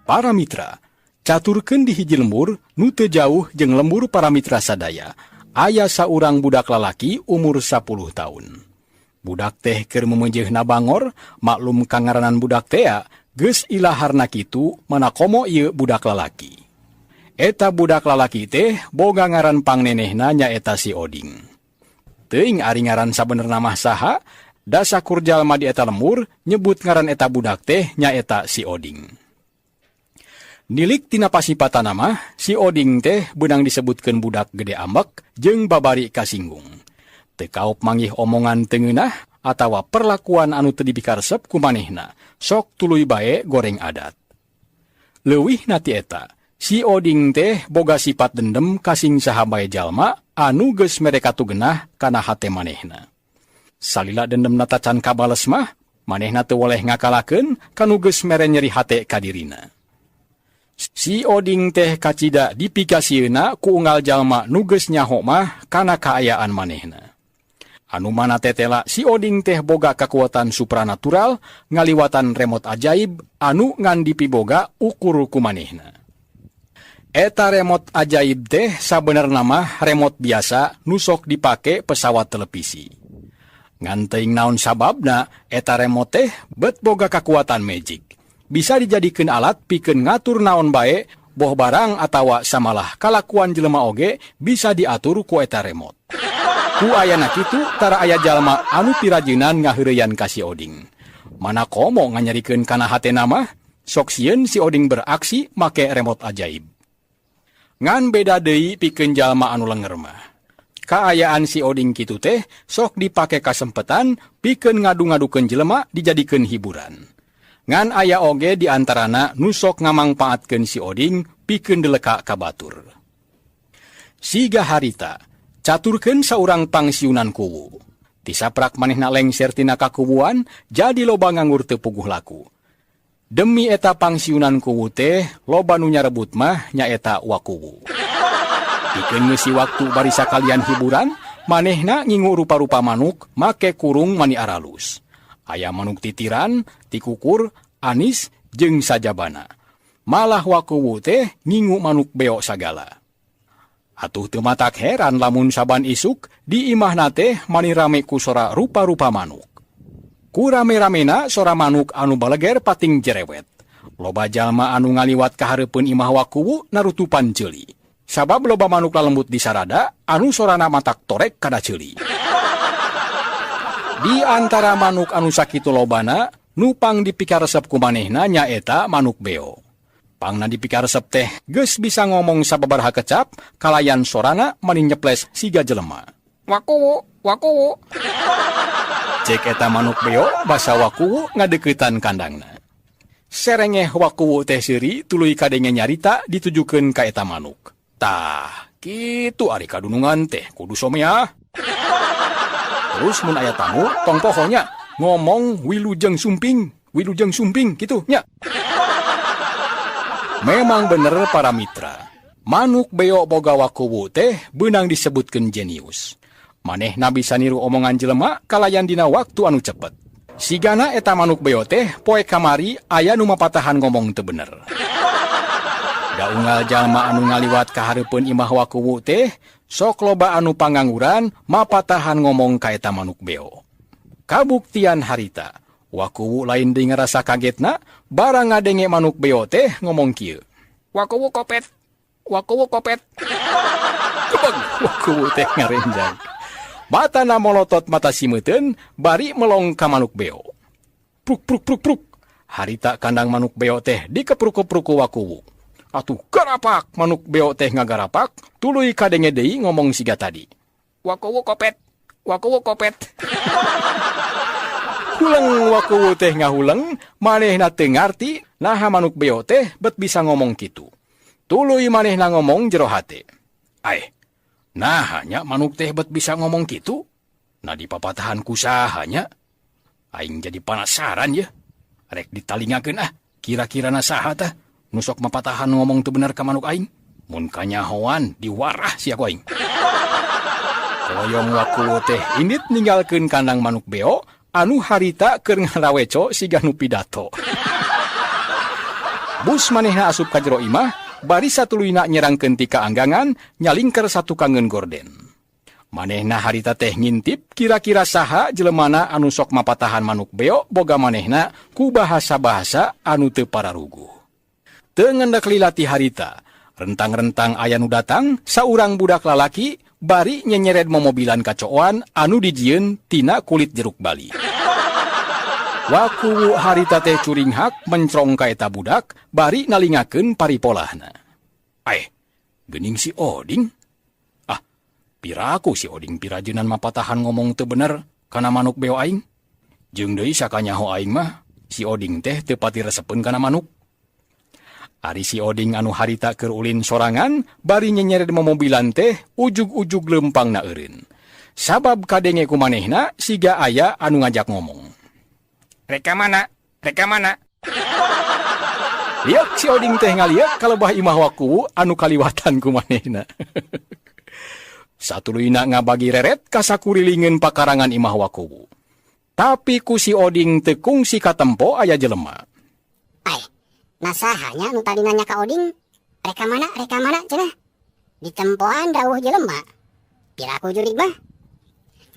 Para Mitra caturkeun di hiji lembur nu teu jauh jeung lembur para mitra sadaya aya saurang budak lalaki umur 10 tahun. Budak teh keur memeujeuhna bangor, maklum kangaranan budak tea geus ilaharna kitu mana komo ieu budak lalaki. Eta budak lalaki teh boga ngaran pangnenehna nyaeta si Oding. Teuing ari ngaran sabenerna mah saha, da sakur jalma di eta lembur nyebut ngaran eta budak teh nyaeta si Oding. Nilik tina pasipatana mah, si Oding teh beunang disebutkeun budak gede ambek jeung babari kasinggung. Teu kaop manggih omongan teu ngeunah atawa perlakuan anu teu dipikaresep ku manehna, sok tuluy bae goreng adat. Leuwihna ti eta, si Oding teh boga sifat dendem kasing saha bae jalma anu geus mere katugenah kana hate manehna. Salila dendemna tacan kabales mah, manehna teu woleh ngakalakeun kanu geus mere nyeri hate ka dirina. Si Oding teh kacida dipikasieuna ku unggal jalma nu geus nyaho mah kana kaayaan manehna. Anu mana tetela si Oding teh boga kakuatan supranatural ngaliwatan remote ajaib anu ngan dipiboga ukur ku manehna. Eta remote ajaib teh sabenerna mah remote biasa nu sok dipake pesawat televisi. Ngan teuing naon sababna eta remote teh bet boga kakuatan magic. Bisa dijadikeun alat pikeun ngatur naon bae, boh barang atawa samalah kalakuan jelema oge bisa diatur ku eta remote. Ku ayana kitu tara aya jalma anu pirajeunan ngaheureyan ka si Oding. Mana komo nganyerikeun kana hatena mah, sok sieun si Oding beraksi make remote ajaib. Ngan beda deui pikeun jalma anu lenger mah. Kaayaan si Oding kitu teh sok dipake kasempetan pikeun ngadu-ngadukeun jelema dijadikeun hiburan. Ngan aya oge di antarana nu sok ngamangpaatkeun si Oding pikeun deleka ka batur. Siga harita, caturkeun saurang pangsiunan kuwu. Tisaprak manehna lengser tina kakuwuan, jadi loba nganggur teu puguh laku. Demi eta pangsiunan kuwu teh, loba nu nyarebut mah nyaeta wakuwu. Pikeun ngeusi waktu bari sakalian hiburan, manehna ngingu rupa-rupa manuk make kurung mani aralus. Aya manuk titiran, tikukur, anis, jeung sajabana. Malah wakuwu teh ngingu manuk beok sagala. Atuh teu matak heran lamun saban isuk di imahna teh mani rame ku sora rupa-rupa manuk. Ku rame-ramena sora manuk anu baleger pating jerewet. Loba jalma anu ngaliwat ka hareupeun imah wakuwu narutupan ceuli. Sabab loba manuk lalembut di sarada anu sorana matak torek kana ceuli. Di antara manuk anu sakitu lobana, nupang dipikaresep ku manehna nyaeta manuk beo. Pangna dipikaresep teh geus bisa ngomong sababaraha kecap, kalayan sorana mani nyeples siga jelema. Wakuwu, wakuwu. Cek eta manuk beo basa wakuwu ngadeuketan kandangna. Serengeh wakuwu teh seuri tuluy kadenge nyarita ditujukeun ka eta manuk. Tah, kitu ari kadunungan teh kudu someah. Terus mun aya tamu tong poho nya ngomong wilujeng sumping kitu nya. Memang bener para mitra, manuk beo boga wakuwu teh beunang disebutkeun jenius. Manehna bisa niru omongan jelema kalayan dina waktu anu cepet. Sigana eta manuk beo teh poe kamari aya nu mapatahan ngomong teu bener. Da unggal jalma anu ngaliwat ka hareupeun imah wakuwu teh sok loba anu pangangguran mapatahan ngomong ka eta manuk beo. Kabuktian harita, wakuwu lain deui ngarasa kagetna barang ngadenge manuk beo teh ngomong kieu. Wakuwu kopet, wakuwu kopet. Kebeg wakuwu teh ngarenjang. Matana molotot mata simeuteun bari melong ka manuk beo. Pruk pruk pruk pruk. Harita kandang manuk beo teh dikepruk-kepruk ku wakuwu. Atuh garapak manuk beo teh ngagarapak, tuluy kadenge deui ngomong siga tadi. Wakuwu kopet, wakuwu kopet. Huleng wakuwu teh ngahuleng, manehna teu ngarti naha manuk beo teh bet bisa ngomong kitu. Tuluy manehna ngomong jero hate. Aeh, naha nya manuk teh bet bisa ngomong kitu? Nah dipapatahan ku saha nya? Aing jadi penasaran ye. Rek ditalingakeun ah, kira-kirana saha tah? Nu sok mapatahan ngomong teu bener ka manuk aing. Mun kanyahoan diwarah sia ku aing. Koyong Wakuwu teh indit ninggalkeun kandang manuk beo anu harita keur ngaraweco siga nu pidato. Bus manehna asup ka jero imah, bari satuluyna nyerangkeun ti kaanggangan nyalingker satukangeun gorden. Manehna harita teh ngintip kira-kira saha jelemana anu sok mapatahan manuk beo boga manehna ku bahasa-bahasa anu teu pararuguh. Teu ngendek lila ti harita, rentang-rentang aya nu datang saurang budak lalaki bari nyenyered momobilan kacooan anu dijieun tina kulit jeruk bali. Wakuwu harita teh curinghak mencrong ka eta budak bari nalingakeun paripolahna. Aeh, geuning si Oding. Ah, piraku si Oding pirajenan mapatahan ngomong teu bener kana manuk beo aing. Jeung deui sakanyaho aing mah si Oding teh teu pati resepeun kana manuk. Ari si Oding anu harita keur ulin sorangan bari nyenyered momobilan teh ujug-ujug leumpangna eureun. Sabab kadenge ku manehna siga aya anu ngajak ngomong. Reka mana? Reka mana? Liuk si Oding teh ngaliuk kalebah imah Wakuwu anu kaliwatan ku manehna. Satuluyna ngabagi reret ka sakurilingeun pakarangan imah Wakuwu. Tapi ku si Oding teu kungsi katempo aya jelema. Ai, nasahanya nu tadi nanya ka Oding, reka mana, reka mana cenah? Ditempoan dawuh jelema. Piraku jurig mah.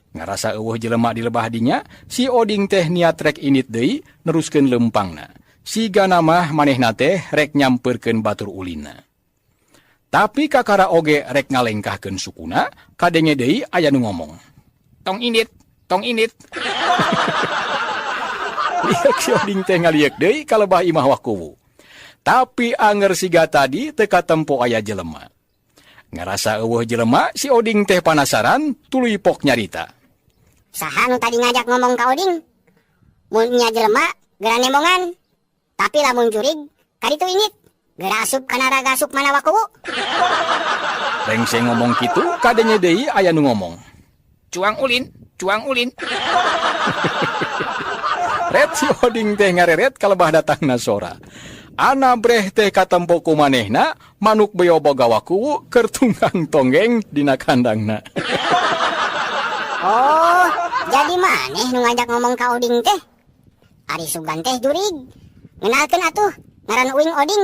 Ngarasa eueuh jelema di lebah dinya, si Oding teh niat rek init deui neruskeun leumpangna. Sigana mah manehna teh rek nyampeurkeun batur ulina. Tapi kakara oge rek ngalengkahkeun sukuna, kadenge deui aya nu ngomong. Tong indit, tong indit. Liek si Oding teh ngalieuk deui ka lebah imah Wakuwu. Tapi anger siga tadi teu katempo aya jelema. Ngarasa eueuh jelema, si Oding teh panasaran tuluy pok nyarita. Saha nu tadi ngajak ngomong ka Oding? Mun nya jelema geura nemongan. Tapi lamun jurig kaditu ingit, geura asup kana raga asup mana Wakuwu. Rengse ngomong kitu, kadenge deui aya nu ngomong. Cuang ulin, cuang ulin. Ret si Oding teh ngareret kalebah datangna sora. Ana breh teh katempo ku manehna, manuk beo boga Wakuwu keur tunggang tonggeng dina kandangna. Oh, jadi maneh nu ngajak ngomong ka Oding teh? Ari sugan teh jurig. Ngenalkeun atuh, ngaran uing Oding.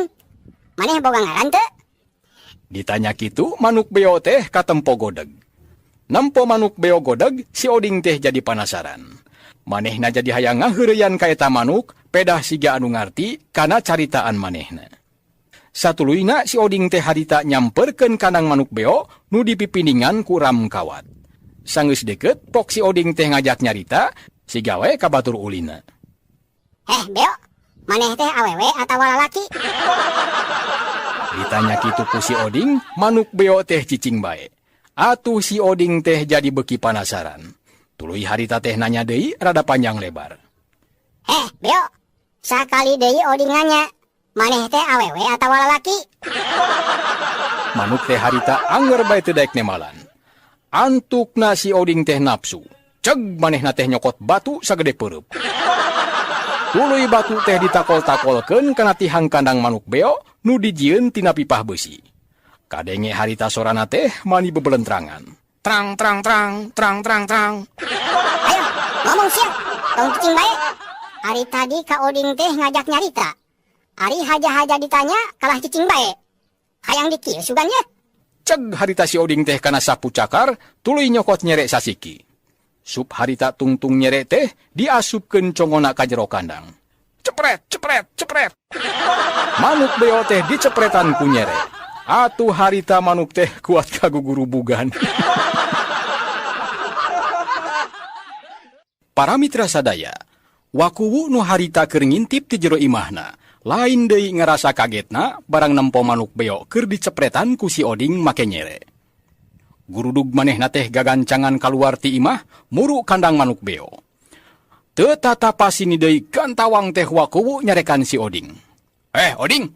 Maneh boga ngaran teu? Ditanya kitu, manuk beo teh katempo godeg. Nempo manuk beo godeg, si Oding teh jadi panasaran. Manehna jadi hayang ngaheureyan ka eta manuk, pedah siga anu ngarti kana caritaan manehna. Satuluyna si Oding teh harita nyamperkeun kandang manuk beo nu dipipiningan ku ram kawat. Sanggeus deukeut, pok si Oding teh ngajak nyarita, siga we ka batur ulina. Heh, beo, maneh teh awewe atawa lalaki? Ditanya kitu ku si Oding, manuk beo teh cicing bae. Atuh si Oding teh jadi beuki panasaran. Tuluy harita teh nanya deui rada panjang lebar. Heh, beo, sakali deui Oding nanya, maneh teh awewe atawa lalaki? Manuk teh harita anger bae teu daek nemalan. Antukna si Oding teh nafsu. Ceg manehna teh nyokot batu sagede peureub. Tuluy batu teh ditakol-takolkeun kana tihang kandang manuk beo nu dijieun tina pipah beusi. Kadenge harita sorana teh mani bebelentrangan. Trang trang trang trang trang trang. Ayo ngomong sia, tong cicing bae. Ari tadi ka Oding teh ngajak nyarita. Ari haja-haja ditanya kalah cicing bae. Hayang dikieu sugan ye. Ceg harita si Oding teh kana sapu cakar, tuluy nyokot nyerek sasiki. Sup harita tungtung nyerek teh diasupkeun congona ka jero kandang. Cepret, cepret, cepret. Manuk beo teh dicepretan ku nyerek. Atuh harita manuk teh kuat kagugurubugan. Para mitra sadaya, Wakuwu nu harita keur ngintip ti jero imahna, lain deui ngarasa kagetna barang nempo manuk beo keur dicepretan ku si Oding make nyere. Gurudug manehna teh gagancangan kaluar ti imah muru kandang manuk beo. Teu tatapa sini deui gantawang teh Wakuwu nyarekan si Oding. Eh, Oding,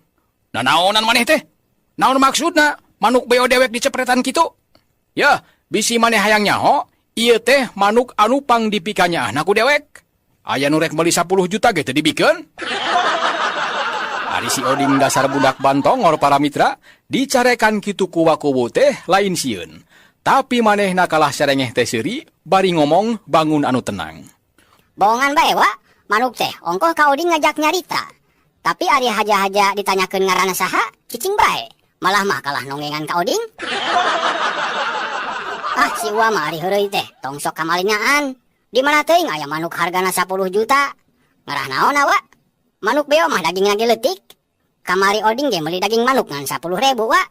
nanaonan maneh teh? Naon maksudna manuk beo dewek dicepretan kitu? Yah, bisi maneh hayang nyaho, ieu teh manuk anu pang dipikanyaahna ku dewek. Aya nu rek meuli 10 juta ge teu dibikeun. Ari si Oding dasar budak bantongor para mitra, dicarekan kitu ku Wakuwu teh lain sieun. Tapi manehna kalah sarengeh teh seuri bari ngomong bangun anu tenang. Bohongan bae wa, manuk teh ongkoh ka Oding ngajak nyarita. Tapi ari haja-haja ditanyakeun ngaranna saha, cicing bae. Malah mah kalah nongengan ka Oding. Ah, si Uwa mah ari heureuy teh, tong sok kamalingaan. Di mana teuing aya manuk hargana 10 juta. Ngarah naon wa? Manuk beo mah dagingna ge leutik. Kamari Oding ge meuli daging manuk ngan 10.000 wa.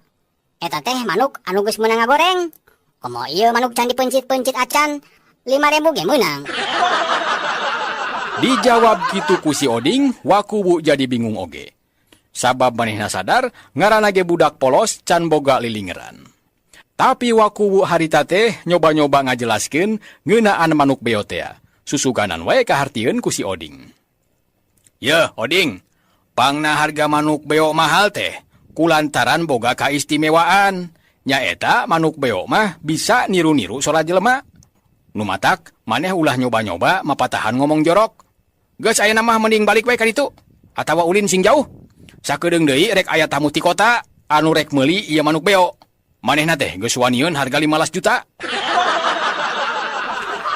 Eta teh manuk anu geus meunang ngagoreng. Komo ieu manuk can dipencit-pencit acan, 5.000 ge meunang. Dijawab kitu ku si Oding, Wakuwu jadi bingung oge. Sabab manehna sadar ngaranna ge budak polos can boga lilingeran. Tapi Wakuwu harita teh nyoba-nyoba ngajelaskeun ngeunaan manuk beo tea. Susuganan wae kahartieun ku si Oding. Yeuh, Oding, pangna harga manuk beo mahal teh kulantaran boga kaistimewaan. Nyaeta manuk beo mah bisa niru-niru sora jelema. Nu matak maneh ulah nyoba-nyoba mapatahan ngomong jorok. Geus ayeuna mah mending balik we ka ditu atawa ulin sing jauh. Sakedeung deui rek aya tamu ti kota anu rek meuli ieu manuk beo. Manehna teh geus wanieun harga 15 juta.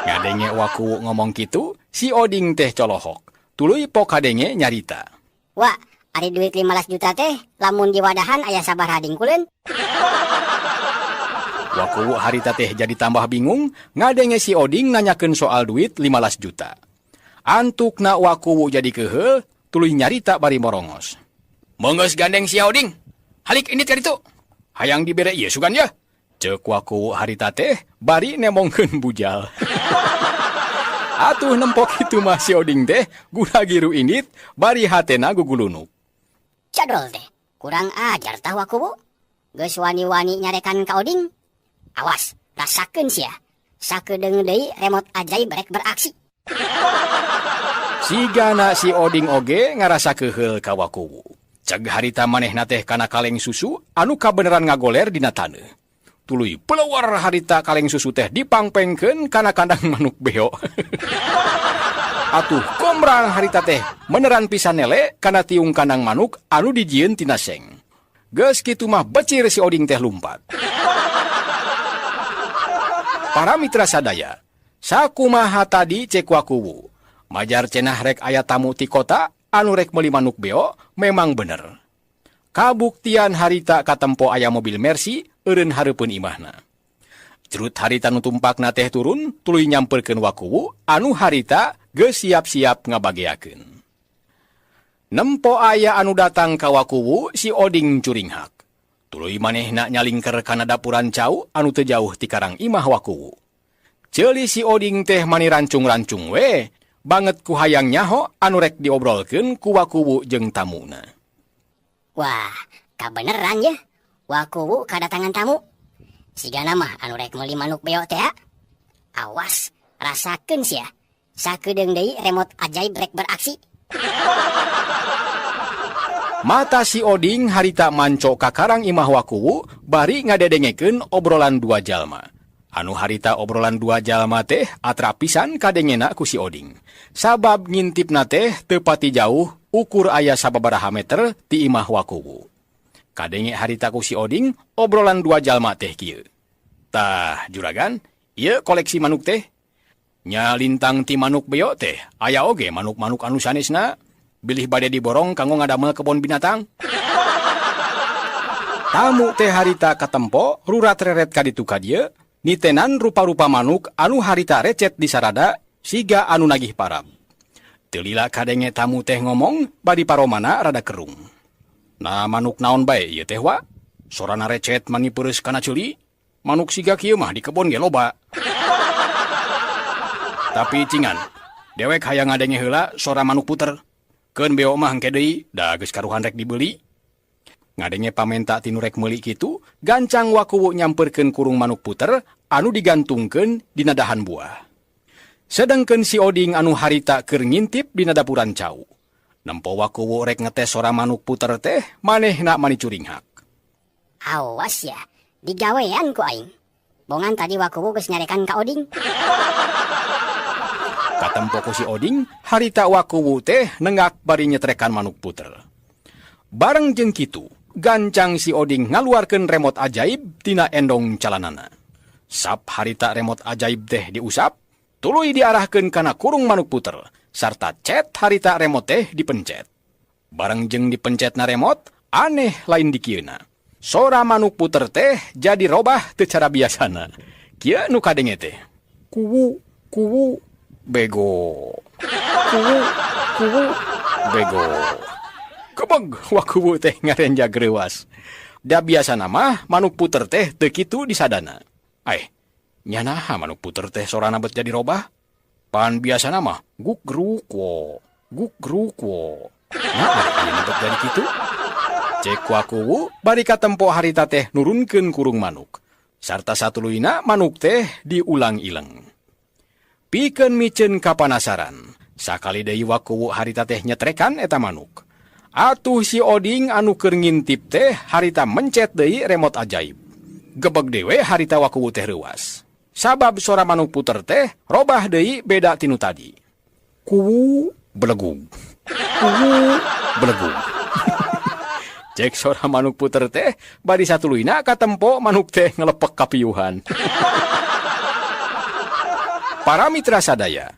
Ngadenge Wakuwu ngomong kitu, si Oding teh colohok. Tuluy pok kadenge nyarita. Wa, ari duit 15 juta teh lamun diwadahan aya sabaraha dingkuleun? Wakuwu harita teh jadi tambah bingung ngadenge si Oding nanyakeun soal duit 15 juta. Antukna Wakuwu jadi keheul, tuluy nyarita bari morongos. Meunggeus gandeng si Oding. Halik indit ka ditu. Hayang dibere ieu sugan yeuh. Ceuk Wakuwu harita teh bari nemongkeun bujal. Atuh nempok kitu mah si Oding teh gura-giru indit bari hatena gugulunuk. Cadol teh, kurang ajar tah Wakuwu. Geus wani-wani nyarekan ka Oding. Awas, rasakeun sia. Sakedeung deui remote ajaib rek beraksi. Sigana si Oding oge ngarasa keheul ka Wakuwu. Ceg harita manehna teh kana kaleng susu anu kabeneran ngagoler dina taneuh. Tuluy pelewar harita kaleng susu teh dipangpengkeun kana kandang manuk beo. Atuh komrang harita teh meneran pisan nele kana tiung kandang manuk anu dijieun tina seng. Geus kitu mah becir si Oding teh lumpat. Para mitra sadaya, sakumaha tadi cek Wakuwu. Majar cenah rek aya tamu ti kota anu rek meuli manuk beo memang bener. Kabuktian harita katempo aya mobil Mercy eureun hareupeun imahna. Cerut harita nu tumpakna teh turun tuluy nyamperkeun Wakuwu anu harita geus siap-siap ngabageakeun. Nempo aya anu datang ka Wakuwu si Oding curinghak. Tuluy manehna nyalingker kana dapuran cau anu teu jauh ti karang imah Wakuwu. Ceuli si Oding teh mani rancung-rancung we, banget ku hayang nyaho anu rek diobrolkeun ku Wakuwu jeung tamuna. Wah, kabeneran ye. Wakuwu kadatangan tamu. Sigana mah anu rek meuli manuk beo teh. Awas, rasakeun sia. Sakedeung deui remote ajaib rek beraksi. Mata si Oding harita manco ka karang imah Wakuwu bari ngadedengekeun obrolan dua jalma. Anu harita obrolan dua jalma teh atrap pisan kadengena ku si Oding. Sabab ngintipna teh teu pati jauh ukur aya sababaraha meter ti imah Wakuwu. Kadenge harita ku si Oding obrolan dua jalma teh kieu. Tah juragan, ieu koleksi manuk teh. Nya lintang ti manuk beo teh aya oge manuk-manuk anu sanesna. Bilih bade diborong kanggo ngadamel kebon binatang. Tamu teh harita katempo rurat reret ka ditu ka dieu, nitenan rupa-rupa manuk anu harita recet disarada siga anu nagih parab. Teu lila kadenge tamu teh ngomong bari paromana rada kerung. Nah manuk naon bae ieu teh wa? Sorana recet mani peureus kana ceuli. Manuk siga kieu mah di kebon ge loba. Tapi cingan, dewek hayang ngadenge heula sora manuk puter. Keun beo mah engke deui, da geus karuhan rek dibeli. Ngadenge pamenta tinu rek meuli kitu, gancang Wakuwu nyamperkeun kurung manuk puter anu digantungkeun dina dahan buah. Sedengkeun si Oding anu harita keur ngintip dina dapuran cau. Nempo Wakuwu rek ngetes sora manuk puter teh, manehna mani curinghak. Awas ya, digawean ku aing. Bongan tadi Wakuwu geus nyarekan ka Oding. Katempo ku si Oding, harita Wakuwu teh nenggak bari nyetrekan manuk puter. Bareng jeung kitu, gancang si Oding ngaluarkeun remote ajaib tina endong calanana. Sap harita remote ajaib teh diusap, tuluy diarahkeun kana kurung manuk puter, sarta cet harita remote teh dipencet. Bareng jeung dipencetna remote, aneh lain dikieuna. Sora manuk puter teh jadi robah teu cara biasana. Kieu nu kadenge teh. Kuwu, kuwu, bego. Kuwu, kuwu, bego. Kebeg Wakuwu teh ngarenjag reuas. Da biasana mah manuk puter teh teu kitu disadana. Aeh, nya naha manuk puter teh sorana bet jadi robah? Pan biasana mah guk gruk wo, guk gruk wo. Nah, ari ayeuna bet jadi kitu? Cek Wakuwu bari katempo harita teh nurunkeun kurung manuk. Sarta satuluyna manuk teh diulang-ileng. Pikeun miceun kapanasaran, sakali deui Wakuwu harita teh nyetrekan eta manuk. Atuh si Oding anu keur ngintip teh harita mencet deui remote ajaib. Gebeg dewe harita Wakuwu teh reuas. Sabab sora manuk puter teh robah deui beda tinu tadi. Kuwu belegug. Kuwu belegug. Cek sora manuk puter teh bari satuluyna katempo manuk teh ngelepek kapiuhan. Para mitra sadaya,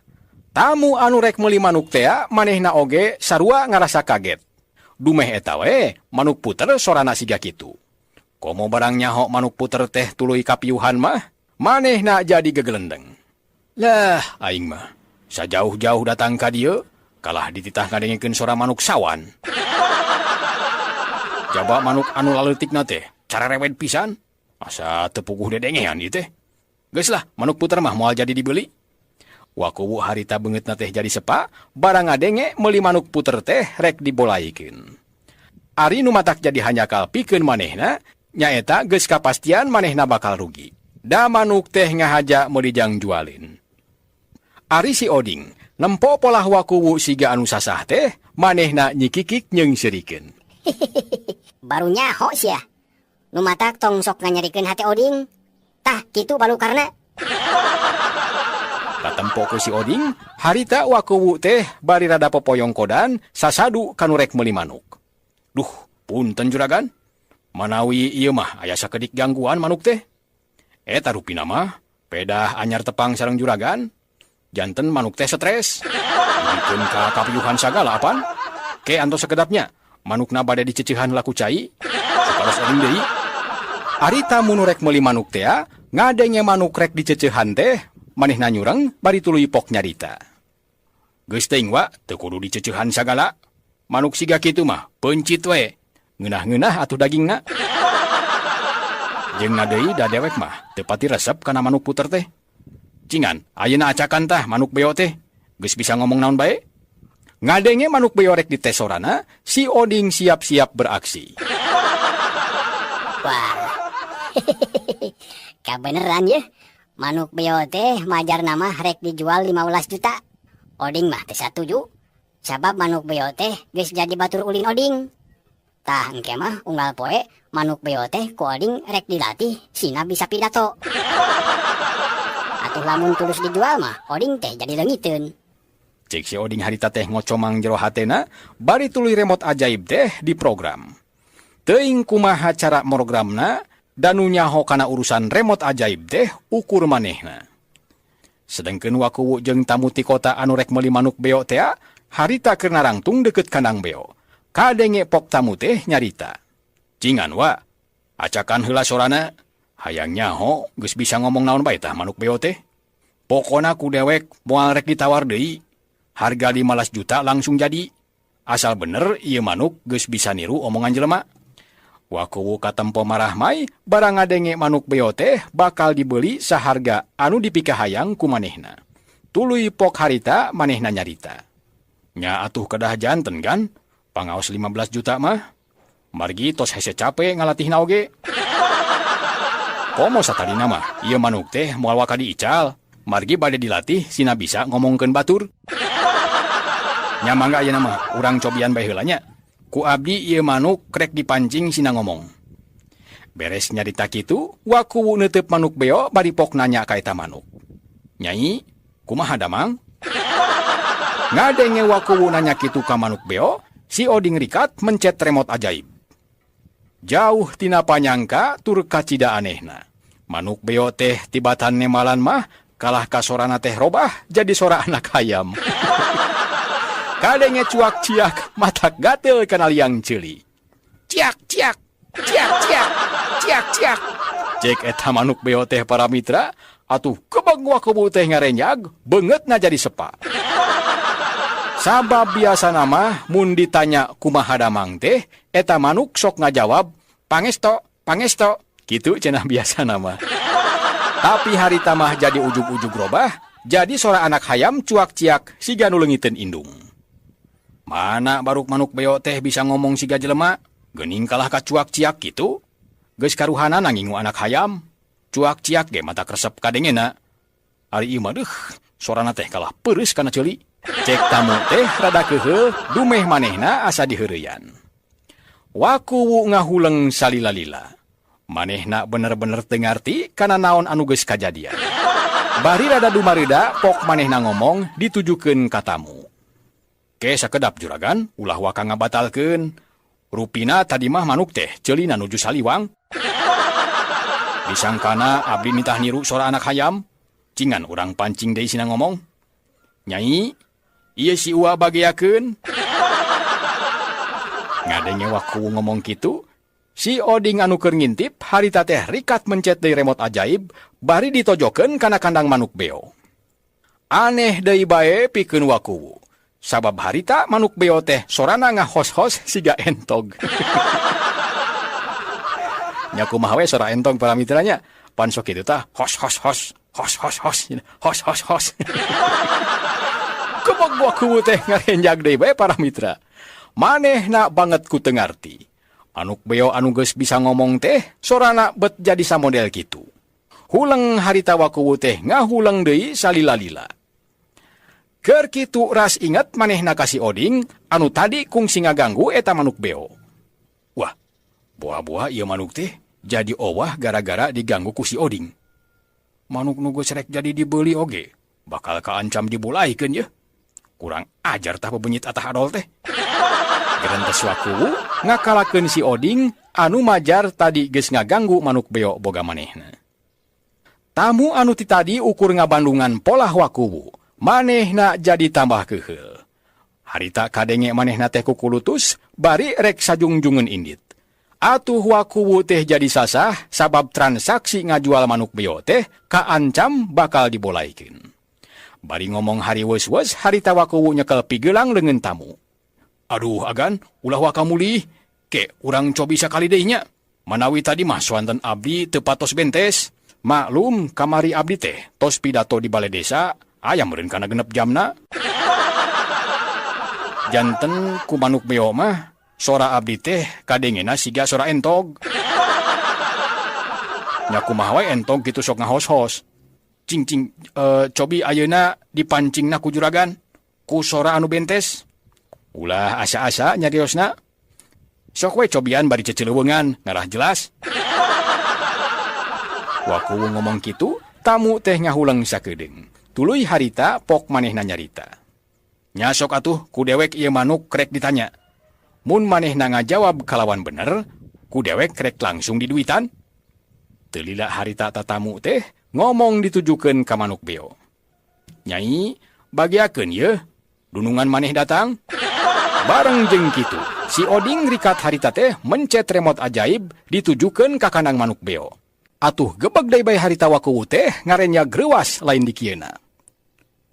tamu anu rek meuli manuk tea manehna oge sarua ngarasa kaget. Dumeh eta we manuk puter sorana siga kitu. Komo barang nyaho manuk puter teh tuluy kapiuhan mah, manehna jadi gegelendeng. Lah, aing mah sajauh-jauh datang ka dieu, kalah dititah ngadengekeun sora manuk sawan. Jaba manuk anu laleutikna teh cararewed pisan, asa teu puguh dedengean ieu teh. Geus lah, manuk puter mah moal jadi dibeli. Wakuwu harita beungeutna teh jadi sepa, barang ngadenge meuli manuk puter teh rek dibolaikeun. Ari nu matak jadi hanjakal pikeun manehna, nyaeta geus kapastian manehna bakal rugi. Da manuk teh ngahaja meuli jang jualin. Ari si Oding nempo polah Wakuwu siga anu sasah teh, manehna nyikikik jeung seurikeun. Baru nyaho sia. Nu matak tong sok nganyerikeun hate Oding. Tah kitu balukarna. Katempo ku si Oding, harita Wakuwu teh bari rada popoyong kodan sasadu kanu rek meuli manuk. Duh, punten juragan. Manawi ieu mah aya sakedik gangguan manuk teh. Eta rupina mah pedah anyar tepang sareng juragan. Janten manuk teh stres. Dugikeun ka kapiuhan sagala apan? Ke antos sakedapnya, manukna bade diceceuhan laku cai. Supados Oding deui. Ari tamu nu rek meuli manuk tea, ngadenge manuk rek diceceuhan teh, manehna nyureng bari tuluy pok nyarita. Geus teuing wa, teu kudu diceceuhan sagala. Manuk siga kitu mah peuncit we. Ngeunah-ngeunah atuh dagingna. Jeung na deui da dewek mah teu pati resep kana manuk puter teh. Cingan, ayeuna acakan tah manuk beo teh. Geus bisa ngomong naon bae? Ngadenge manuk beo rek dites sorana, si Oding siap-siap beraksi. Wah. Kabeneran ye. Manuk beo teh majarna mah rek dijual 15 juta. Oding mah teu satuju. Sabab manuk beo teh geus jadi batur ulin Oding. Tah engke mah unggal poe manuk beo teh ku Oding rek dilatih sina bisa pidato. Atuh lamun tulus dijual mah Oding teh jadi leungiteun. Cek si Oding harita teh ngocomang jero hatena bari tuluy remote ajaib teh diprogram. Teuing kumaha cara programna danu nyaho kana urusan remote ajaib teh ukur manehna. Sedengkeun Wakuwu jeung tamu ti kota anu rek meuli manuk beo tea harita keur narangtung deukeut kandang beo. Kadenge pok tamu teh nyarita. Cingan wa, acakan heula sorana. Hayang nyaho geus bisa ngomong naon bae tah manuk beo teh. Pokona ku dewek moal rek ditawar deui. Harga 15 juta langsung jadi. Asal bener ieu manuk geus bisa niru omongan jelema. Wakuwu katempo marah mai barang ngadenge manuk beo teh bakal dibeli saharga anu dipikahayang ku manehna. Tuluy pok harita manehna nyarita. Nya atuh kedah janten kan? Pangaos 15 juta mah. Margi tos hese cape ngalatihna oge. Komo satadina mah ieu manuk teh moal waka diical. Margi bade dilatih sina bisa ngomongkeun batur. Nya mangga ayeuna mah urang cobian bae heula nya. Ku abdi ieu manuk krek dipancing sina ngomong. Beres nyarita kitu, Wakuwu neuteup manuk beo bari pok nanya ka eta manuk. Nyai, kumaha damang? Ngadenge Wakuwu nanya kitu ka manuk beo, si Oding rikat mencet remote ajaib. Jauh tina panyangka tur kacida anehna. Manuk beo teh tibatan nemalan mah kalah ka sorana teh robah jadi sora anak hayam. Kadenge cuak ciak matak gatel kana liang ceuli. Ciak ciak ciak ciak ciak ciak. Cek eta manuk beo teh para mitra, atuh kebeg Wakuwu teh ngarenyag beungeutna jadi sepa. Sabab biasana mah mun ditanya kumaha damang teh, eta manuk sok ngajawab pangesto, pangesto. Kitu cenah biasana mah. Tapi harita mah jadi ujug-ujug robah, jadi sora anak hayam cuak ciak siga nu leungiteun indung. Mana baruk manuk beo teh bisa ngomong siga jelema, geuning kalah ka cuak ciak kitu. Geus karuhanana ngingu anak hayam, cuak ciak ge mata resep kadengena. Ari ieu mah deuh, sorana teh kalah peureus kana ceuli. Cek tamu teh rada keheul, dumeh manehna asa diheureyan. Wakuwu ngahuleng salila-lila. Manehna bener-bener teu ngarti kana naon anu geus kajadian. Bari rada dumareuda pok manehna ngomong ditujukeun ka tamu. Ke sakedap juragan, ulah waka ngabatalkeun. Rupina tadi mah manuk teh ceulina nuju saliwang. Disangkana abdi nitah niru sora anak hayam. Cingan urang pancing deui sina ngomong. Nyai, ieu si Uwa bageakeun. Ngadenge Wakuwu ngomong kitu, si Oding anu keur ngintip harita teh rikat mencet deui remote ajaib bari ditojokeun kana kandang manuk beo. Aneh deui bae pikeun Wakuwu. Sabab harita manuk beo teh sorana ngahos-hos siga entog. Nya kumaha we sora entog para mitranya? Pan sok kitu tah hos hos hos hos hos hos hos hos hos. Kebog Wakuwu teh ngarenjag deui bae para mitra. Manehna banget ku teu ngarti. Manuk beo anu geus bisa ngomong teh sorana bet jadi samodel kitu. Huleng harita Wakuwu teh ngahuleng deui salila-lila. Keur kitu ras inget manehna ka si Oding anu tadi kungsi ngaganggu eta manuk beo. Wah, buah-buah ieu manuk teh jadi owah gara-gara diganggu ku si Oding. Manuk nu geus rek jadi dibeli oge, bakal kaancam dibulaikeun yeuh. Kurang ajar tah bebenyit atah adol teh. Gerentes Wakuwu ngakalakeun si Oding anu majar tadi geus ngaganggu manuk beo boga manehna. Tamu anu ti tadi ukur ngabandungan polah Wakuwu, manehna jadi tambah keheul. Harita kadenge manehna teh kukulutus bari rek sajungjungeun indit. Atuh Wakuwu teh jadi sasah sabab transaksi ngajual manuk beo teh kaancam bakal dibolaikeun. Bari ngomong hari weus-weus harita Wakuwu nyekel pigelang leungeun tamu. Aduh agan, ulah waka mulih. Ke urang cobi sakali deui nya. Manawi tadi mah soanten abdi teu patos bentes. Maklum kamari abdi teh tos pidato di balai desa, aya meureun kana genep jamna. Janten ku manuk beo mah sora abdi teh kadengena siga sora entog. Nya kumaha we entog kitu sok ngahos-hos. Cing-cing, cobi ayeuna dipancingna ku juragan ku sora anu bentes. Ulah asa-asa nyariosna. Sok we cobian bari cecileuweungan ngarah jelas. Wakuwu ngomong kitu, tamu teh ngahuleng sakedeung. Tuluy harita pok manehna nyarita. Nya sok atuh ku dewek ieu manuk krek ditanya. Mun manehna ngajawab kalawan bener, ku dewek krek langsung diduitan. Teu lila harita tatamu teh ngomong ditujukeun ka manuk beo. Nyai, bagiakeun yeuh, dunungan maneh datang. Bareng jeung kitu, si Oding rikat harita teh mencet remote ajaib ditujukeun ka kandang manuk beo. Atuh gebeg deui bae harita Wakuwu teh ngarenya greuwas lain dikieuna.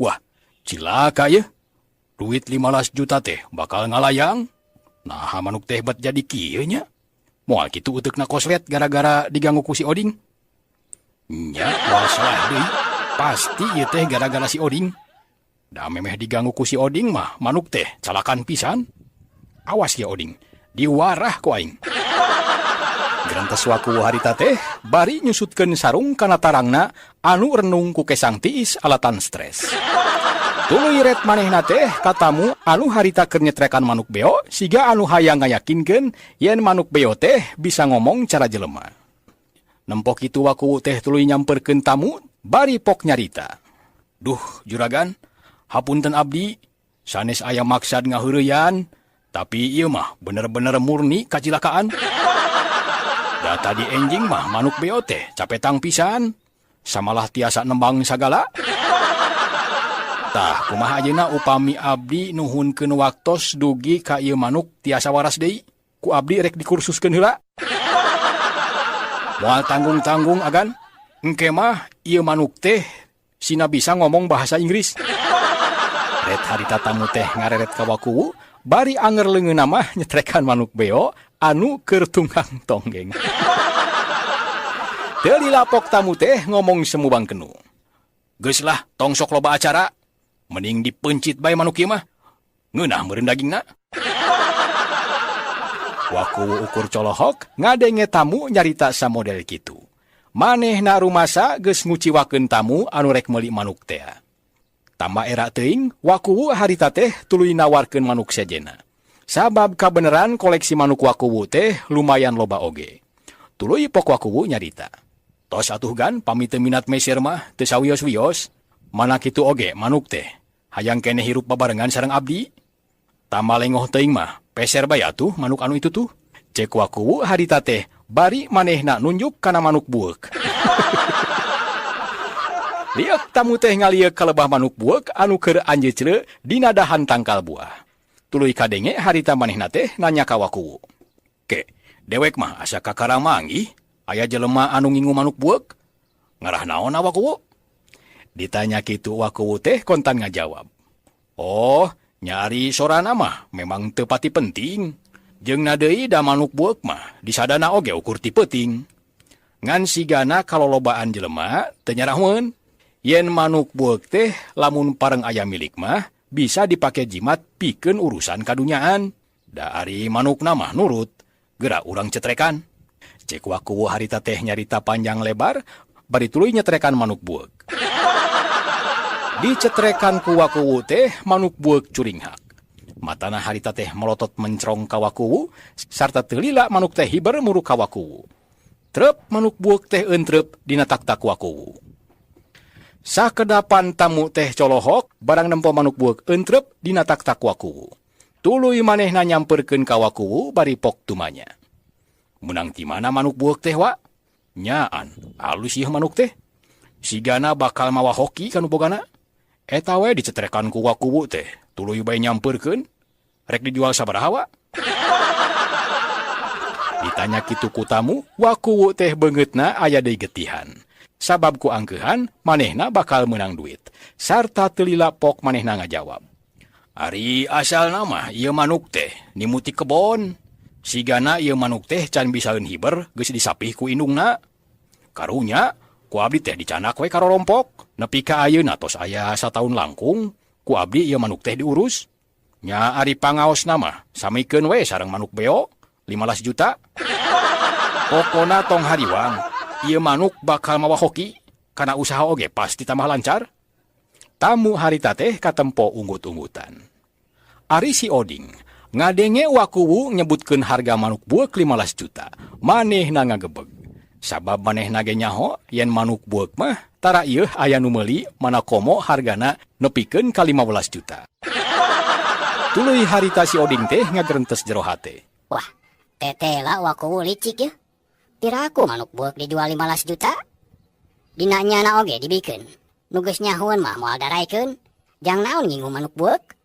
Wah, cilaka yeuh. Duit 15 juta teh bakal ngalayang. Nah, manuk teh bet jadi kieu nya. Moal kitu uteukna koslet gara-gara diganggu ku si Oding. Nya, moal salah deui. Pasti ieu teh gara-gara si Oding. Da memeh diganggu ku si Oding mah manuk teh calakan pisan. Awas ya Oding, diwarah ku aing. Gerentes Wakuwu harita teh bari nyusutkeun sarung kana tarangna anu renung ku kesang tiis alatan stres. Tuluy ret manehna teh katamu anu harita keur nyetrekan manuk beo siga anu hayang ngayakinkeun yen manuk beo teh bisa ngomong cara jelema. Nempok kitu Wakuwu teh tuluy nyamperkeun tamu bari pok nyarita. Duh juragan, hapunten abdi, sanes aya maksad ngaheureyan, tapi ieu mah bener-bener murni kacilakaan. Da tadi enjing mah manuk beo teh capetang pisan. Samalah tiasa nembang sagala. Tah kumaha ayeuna upami abdi nuhunkeun waktos dugi ka ieu manuk tiasa waras deui. Ku abdi rek dikursuskeun heula. Moal tanggung-tanggung agan. Engke mah ieu manuk teh sina bisa ngomong bahasa Inggris. Ret harita tamu teh ngareret ka Wakuwu, bari anger leungeunna mah nyetrekan manuk beo anu keur tunggang tonggeng. Teu dilapok tamu teh ngomong semu bangkenu. Geus lah tong sok loba acara, mending dipencit bae manuk ieu mah. Ngeunah meureun dagingna. Wakuwu ukur colohok ngadenge tamu nyarita samodel kitu. Manehna rumasa geus nguciwakeun tamu anu rek meuli manuk teh. Tambah era teuing, Wakuwu harita teh tuluy nawarkeun manuk sejena. Sabab kabeneran koleksi manuk Wakuwu teh lumayan loba oge. Tuluy pok Wakuwu nyarita. Tos atuh gan pami teu minat meser mah teu sawios-wios. Mana kitu oge manuk teh. Hayang keneh hirup babarengan sareng abdi. Tambah lengoh teuing mah peser bae atuh manuk anu itu tuh. Cek Wakuwu harita teh bari manehna nunjuk kana manuk bueuk. Liek tamu teh ngalieuk kalebah manuk bueuk anu keur anjecleu dina dahan tangkal buah. Tuluy kadenge harita manehna teh nanya ka Wakuwu. Ke, dewek mah asa kakara manggih, aya jelema anu ngingu manuk bueuk. Ngarah naon Wakuwu? Ditanya kitu Wakuwu teh kontan ngajawab. Oh, nyari sorana mah memang teu pati penting. Jeung na deui da manuk bueuk mah disadana oge ukur ti peuting. Ngan sigana kalolobaan jelema teu nyarahueun. Yen manuk bueuk teh lamun pareng aya milik mah bisa dipake jimat pikeun urusan kadunyaan. Da ari manukna mah nurut, geura urang cetrekan. Cek Wakuwu harita teh nyarita panjang lebar, bari tuluy nyetrekan manuk bueuk. Dicetrekan ku Wakuwu teh manuk bueuk curinghak. Matana harita teh melotot mencrong ka Wakuwu, sarta teu lila manuk teh hiber muru ka Wakuwu. Trep manuk bueuk teh entrep dina taktak Wakuwu. Sakedapan tamu teh colohok, barang nempo manuk bueuk entrep dina taktak Wakuwu. Tuluy manehna nyamperkeun ka Wakuwu bari pok tumanya. Menang ti mana manuk bueuk teh wa? Nyaan, alus ieu manuk teh. Sigana bakal mawa hoki kanu bogana. Eta we dicetrekan ku Wakuwu teh, tuluy bae nyamperkeun. Rek dijual sabaraha wa? Ditanya kitu ku tamu, Wakuwu teh beungeutna aya deui getihan. Sabab ku angkeuhan, manehna bakal meunang duit. Sarta teu lila pok manehna ngajawab. Ari asalna mah ieu manuk teh nimuti kebon. Sigana ieu manuk teh can bisaeun hiber geus disapih ku indungna. Karunya ku abdi teh dicanak we karorompok. Nepi ka ayeuna tos aya sataun langkung ku abdi ieu manuk teh diurus. Nya ari pangaosna mah samikeun we sareng manuk beo 15 juta. Pokona tong hariwang, ieu manuk bakal mawa hoki kana usaha oge pasti tambah lancar. Tamu harita teh katempo unggut-unggutan. Ari si Oding ngadenge Wakuwu nyebutkeun harga manuk bueuk 15 juta. Manehna ngagebeg. Sabab manehna ge nyaho yen manuk bueuk mah tara ieu aya nu meuli mana komo hargana nepikeun ka 15 juta. Tuluy harita si Oding teh ngagerentes jero hate. Wah, tetela Wakuwu licik ya. Piraku manuk bueuk dijual 15 juta. Dina nyana oge dibikeun. Nu geus nyahueun mah moal daraekeun. Jang naon ngingu manuk bueuk?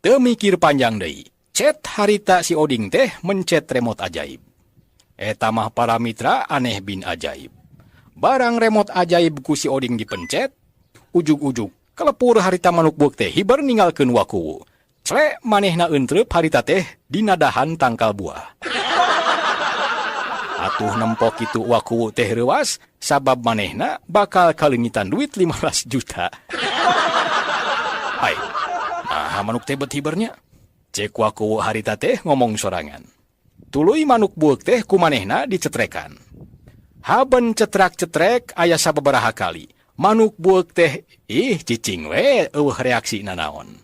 Teu mikir panjang deui. Cet harita si Oding teh mencet remote ajaib. Eta mah para mitra aneh bin ajaib. Barang remote ajaib ku si Oding dipencet, ujug-ujug kelepur harita manuk bueuk teh hiber ninggalkeun Wakuwu. Clek manehna entrep harita teh dina dahan tangkal buah. Atuh nempo kitu Wakuwu teh reuas sabab manehna bakal kaleungitan duit 15 juta. Hai, nah manuk teh bet hibernya. Cek Wakuwu harita teh ngomong sorangan. Tuluy manuk bueuk teh ku manehna dicetrekan. Haben cetrak-cetrek aya sababaraha kali. Manuk bueuk teh ih cicing we eueuh reaksi nanaon.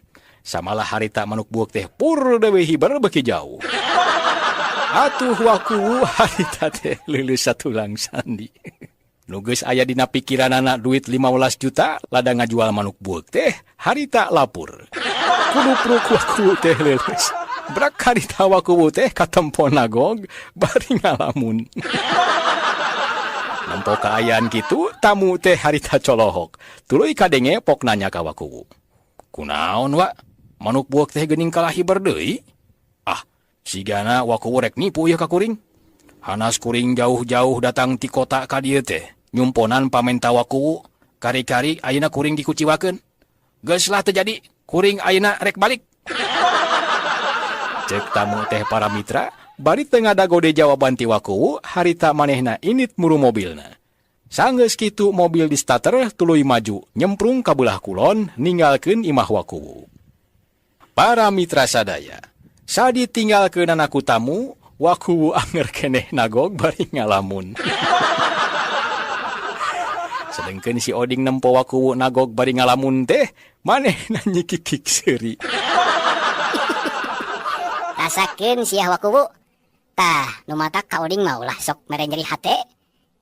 Samalah harita manuk bueuk teh pur dewe hiber beuki jauh. Atuh Wakuwu harita teh leuleus satulang sandi. Nu geus aya dina pikiranana duit 15 juta lada ngajual manuk bueuk teh harita lapur. Kudupruk Wakuwu teh leuleus. Brak harita Wakuwu teh katempo nagog bari ngalamun. Nempo kaayaan kitu tamu teh harita colohok. Tuluy kadenge pok nanya ka Wakuwu. Kunaon wa? Manuk bueuk teh geuning kalah hiber deui? Ah, sigana Wakuwu rek nipu ieu ka kuring. Hanas kuring jauh-jauh datang ti kota ka dieu teh. Nyumponan pamenta Wakuwu, kari-kari ayeuna kuring dikuciwakeun. Geus lah teu jadi, kuring ayeuna rek balik. Cek tamu teh para mitra, bari teu ngadagode jawaban ti Wakuwu, harita manehna init muru mobilna. Sanggeus kitu mobil di starter tuluy maju, nyemprung ka beulah kulon, ninggalkeun imah Wakuwu. Para mitra sadaya, sadi tinggalkeunana ku tamu, Wakuwu anger keneh nagog bari ngalamun. Sedengkeun si Oding nempo Wakuwu nagog bari ngalamun teh, manehna nyikikik seuri. Rasakeun siah Wakuwu. Tah, nu matak ka Oding mah ulah sok mere nyeri hate.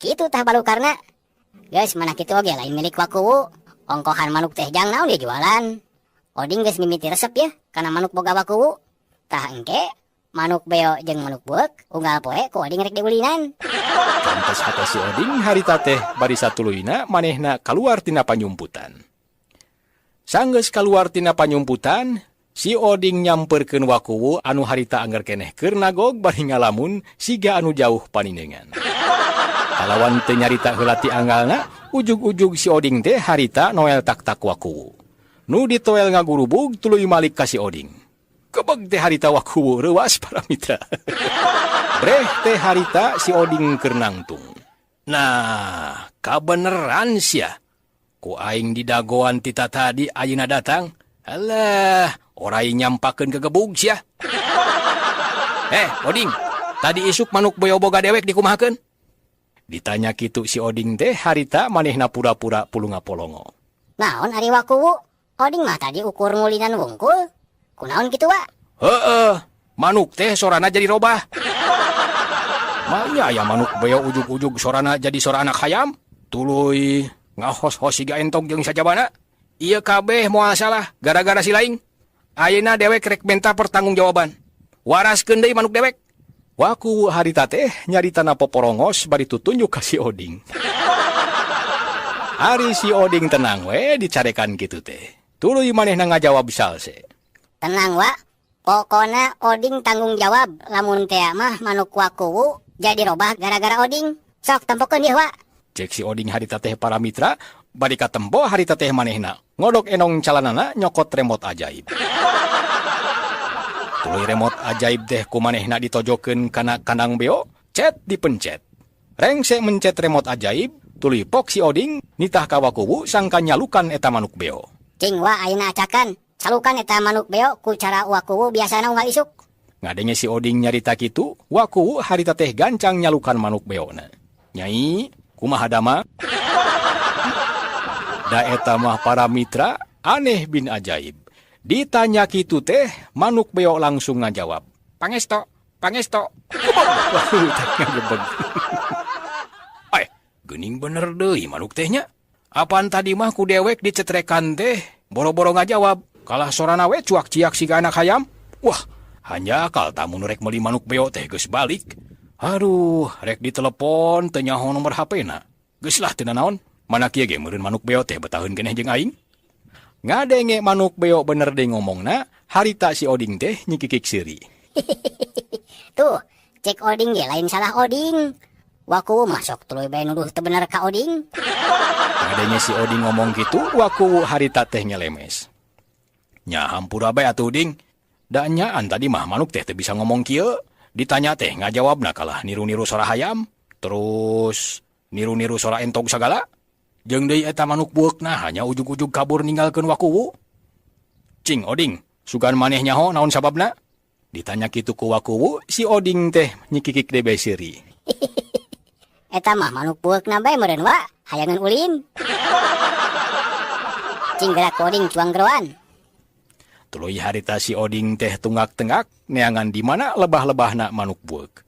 Kitu tah balukarna. Geus mana kitu oge lain milik Wakuwu. Ongkohan manuk teh jang naon dijualan. Oding geus mimiti resep ya kana manuk boga Wakuwu. Tah engke manuk beo jeung manuk bueuk unggal poe ku Oding rek diulinan. Kantes hate si Oding harita teh bari satuluyna manehna kaluar tina panyumputan. Sanggeus kaluar tina panyumputan, si Oding nyamperkeun Wakuwu anu harita angger keneh keur nagog bari ngalamun siga anu jauh paninengan. Kalawan teu nyarita heula ti anggalna, ujug-ujug si Oding teh harita noel tak-tak Wakuwu. Nu ditoel ngagurubug tuluy malik ka si Oding. Kebeg teh harita Wakuwu reuas para mitra. Breh teh harita si Oding keur nangtung. Nah, kabeneran sia. Ku aing didagoan tita tadi ayeuna datang. Alah, orai nyampakeun kegebug sia. Oding, tadi isuk manuk beo boga dewek dikumahakeun? Ditanya kitu si Oding teh harita manehna pura-pura pulunga-polongo. Naon ari Wakuwu? Oding mah tadi ukur ngulinan wungkul. Kunaon kitu wa? Heeh, manuk teh sorana jadi robah. Manya aya manuk beo ujug-ujug sorana jadi sora anak hayam. Tuluy ngahos-hos siga entog jeung sajabana. Ieu kabeh moal salah gara-gara si laing. Ayeuna dewek rek menta pertanggungjawaban. Waraskeun deui manuk dewek. Wakuwu harita teh nyaritana poporongos bari tutunjuk ka si Oding. Ari si Oding tenang we dicarekan kitu teh. Tuluy manehna ngajawab salse. Tenang wa, pokona Oding tanggung jawab lamun teh mah manuk Wakuwu jadi robah gara-gara Oding. Sok tempokeun ieu wa. Cek si Oding harita teh para mitra, bari katempo harita teh manehna ngodok enong calanana nyokot remote ajaib. Tuluy remote ajaib teh ku manehna ditojokeun kana kandang beo, cet dipencet. Rengse mencet remote ajaib, tuluy pok si Oding nitah ka Wakuwu sangka nyalukan eta manuk beo. Cing wa ayeuna acakan, salukan eta manuk beo ku cara Wakuwu biasana unggal isuk. Ngadenge si Oding nyarita kitu, Wakuwu harita teh gancang nyalukan manuk beona. Nyai, kumaha dama? Da eta mah para mitra aneh bin ajaib. Ditanya kitu teh, manuk beo langsung ngajawab. Pangesto, pangesto. Wakuwu teh ngagebeg. Geuning bener deui manuk tehnya. Apaan tadi mah ku dewek dicetrekan teh, boro-boro ngajawab. Kalah sorana we cuak ciak siga anak hayam. Wah, hanya akal tamu nu rek meuli manuk beo teh geus balik. Aduh, rek ditelepon teu nyaho nomor HP-na. Geus lah teu nanaon. Mana kieu ge meureun manuk beo teh betaheun keneh jeung aing. Ngadenge manuk beo bener deui ngomongna, harita si Oding teh nyikikik seuri. Tuh, cek Oding ge lain salah Oding. Wakuwu mah sok tuluy bae nuduh teu bener ka Oding. Ngadenge si Oding ngomong kitu, Wakuwu harita teh nyelemes. Nya hampura bae atuh Ding. Da nyaan tadi mah manuk teh teu bisa ngomong kieu. Ditanya teh ngajawabna kalah niru-niru sora hayam, terus niru-niru sora entog sagala. Jeung deui eta manuk bueukna hanya ujug-ujug kabur ninggalkeun Wakuwu. Cing Oding, sugan maneh nyaho naon sababna? Ditanya kitu ku Wakuwu, si Oding teh nyikikik deui bae seuri. Eta mah manuk bueukna bae meureun wa, hayangan ulin. Cing gerak Oding cuang geroan. Tuluy harita si Oding teh tunggak-tenggak neangan di mana lebah-lebahna manuk bueuk.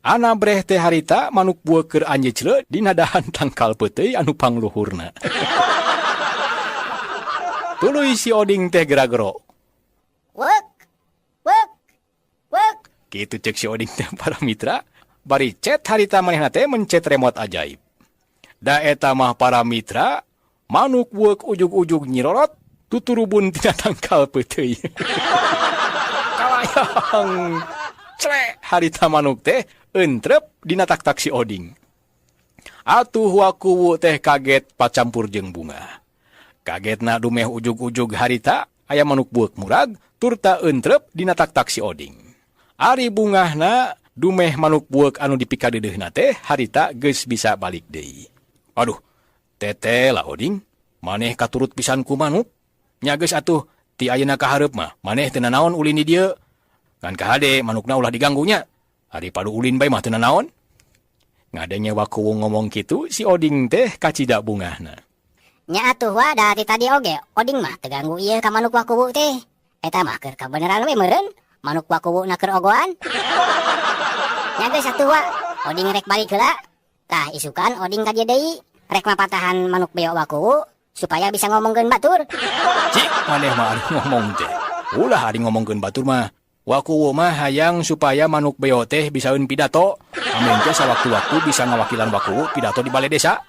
Ana breh teh harita manuk bueuk keur anjecle dina dahan tangkal peuteuy anu pangluhurna. Tuluy si Oding teh gera-gero. Wek, wek, Kitu cek si Oding teh, para mitra. Bari cet harita manehna teh mencet remote ajaib. Da eta mah, para mitra, manuk bueuk ujug-ujug nyirorot tuturubun tina tangkal peuteuy. Kalayang. Clek, harita manuk teh entrep dina tak-tak si Oding. Atuh Wakuwu teh kaget pacampur jeung bungah. Kagetna dumeh ujug-ujug harita aya manuk bueuk murag turta entrep dina tak-tak si Oding. Ari bungahna dumeh manuk bueuk anu dipikadeudeuhna teh harita geus bisa balik deui. Aduh, tete lah Oding, maneh katurut pisan ku manuk. Nya geus atuh, ti ayeuna ka hareup mah maneh teu nanaon ulin di dieu. Ngan kahade manukna ulah diganggunya. Ari padu ulin bae mah teu nanaon. Ngadenge Wakuwu ngomong kitu, si Oding teh kacida bungahna. Nya atuh, Wa, da ti tadi oge Oding mah teu ganggu ieu ka manuk Wakuwu teh. Eta mah keur kabeneran we meureun manuk Wakuwu na keur ogoan. Nya geus atuh, Wa, Oding rek balik heula. Tah, isukan Oding ka dieu deui rek mapatahan manuk beo Wakuwu supaya bisa ngomongkeun batur. Cik, maneh mah ari ngomong teh. Ulah ari ngomongkeun batur mah. Wakuwu mah hayang supaya manuk beo teh bisaeun pidato. Amen teh sawaktu-waktu bisa ngawakilan Wakuwu pidato di balai desa.